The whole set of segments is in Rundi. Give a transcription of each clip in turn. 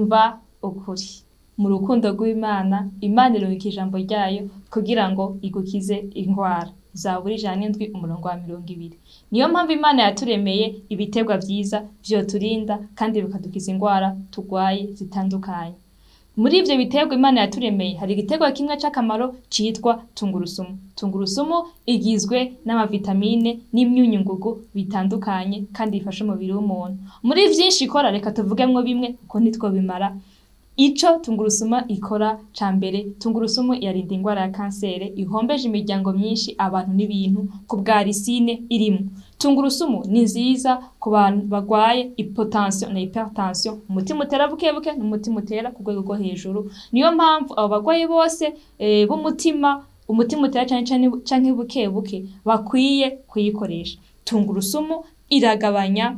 Umva ukuri. Mu rukundo rw'Imana, Imana irungika ijambo ryayo kugira ngo igukize ingwara. Zaburi 107 umurongo wa 20. Niyo mpamvu Imana yaturemeye ibiterwa vyiza vyoturinda kandi bikadukiza ingwara turwaye zitandukanye. Muri ivyo biterwa Imana yaturemeye hari igiterwa kimwe c'akamaro citwa tungurusumu. Tungurusumu igizwe n'amavitamine n'imyunyungugu bitandukanye kandi bifasha umubiri w'umuntu. Muri vyinshi ikora, reka tuvugemwo bimwe kuko ntitwobimara. Ico tungurusumu ikora ca mbere, tungurusumu irarinda ingwara ya kansere ihombeje imiryango myinshi, abantu n'ibintu ku bwa ricine irimwo. Tungurusumu ni nziza ku bantu bagwaye hypotension na hypertension, umutima utera bukebuke n'umutima utera ku rwego rwo hejuru. Niyo mpamvu abo bagwayi bose b'umutima, umutima utera cane cane canke bukebuke, bakwiye kuyikoresha. Tungurusumu iragabanya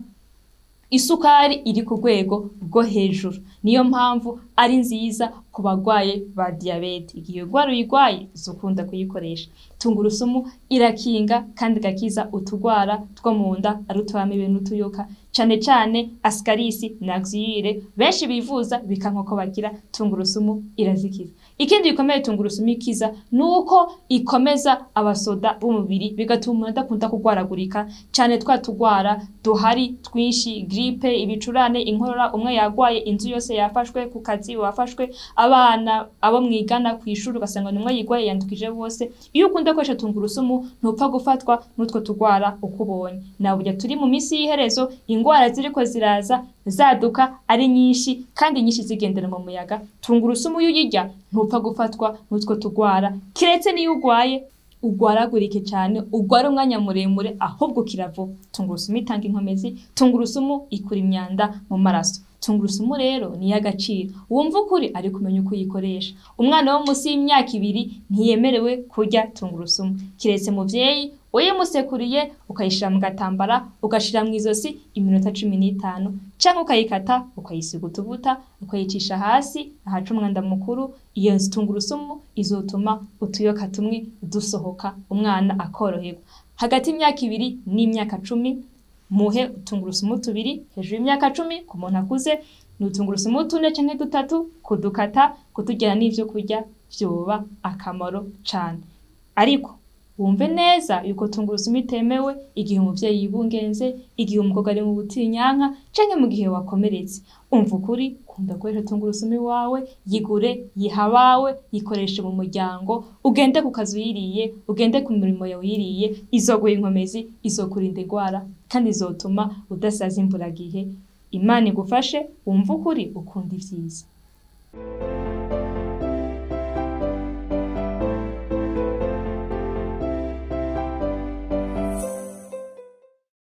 isukari iri ku rwego rwo hejuru, niyo mpamvu ari nziza ku bagwaye ba diyabete. Igihe iyo ngwara uyigwaye uzokunda kuyikoresha. Tungurusumu irakinga kandi igakiza utugwara two mu nda, ari utw'amibe n'utuyoka, cane cane ascaris na oxyure benshi bivuza bikanka ko bagira, tungurusumu irazikiza. Ikindi gikomeye tungurusumu ikiza nuko ikomeza abasoda b'umubiri, bigatuma umuntu adakunda kugwaragurika cane twa tugwara duhari twinshi, gripe, ibicurane, inkorora. Umwe yagwaye inzu yose yafashwe, ku kazi wafashwe, abana abo mwigana kw'ishuri ugasanga numwe yigwaye yandukije bose. Iyo ukunda gukoresha tungurusumu ntupfa gufatwa n'utwo tugwara uko ubonye. Na burya turi mu minsi y'iherezo, ingwara ziriko ziraza zaduka ari nyinshi kandi nyinshi zigendera mu muyaga. Tungurusumu iyo uyirya ntupfa gufatwa n'utwo tugwara, kiretse niyo ugwaye ugwaragurike cane, ugwara umwanya muremure, ahubwo ukira vuba. Tungurusumu itanga inkomezi, tungurusumu ikura imyanda mu maraso. Tungurusumu rero ni iy'agaciro. Wumva ukuri ariko umenye uko uyikoresha. Umwana wo musi y'imyaka 2 ntiyemerewe kurya tungurusumu, kiretse muvyeyi uyimusekuriye ukayishira mu gatambara ugashira mw'izosi iminota 15, canke ukayikata ukayisiga utuvuta ukayicisha hasi ahaca umwanda mukuru. Iyo tungurusumu izotuma utuyoka tumwe dusohoka, umwana akoroherwa. Hagati y'imyaka 2 n'imyaka 10 muhe utungurusumu 2, hejuru y'imyaka 10 ku muntu akuze ni utungurusumu 4 canke 3, kudukata kuturya n'ivyo kurya vyoba akamaro cane. Ariko wumve neza yuko tungurusumu itemewe igihe umuvyeyi yibungenze, igihe umukobwa ari mu butinyanka, canke mu gihe wakomeretse. Umva ukuri, kunda gukoresha tungurusumu iwawe, yigure, yiha abawe, yikoreshe mu muryango, ugende ku kazi uyiriye, ugende ku mirimo yawe uyiriye, izoguha inkomezi, izokurinda ingwara kandi izotuma udasaza imburagihe. Imana igufashe, wumve ukuri, ukunda ivyiza.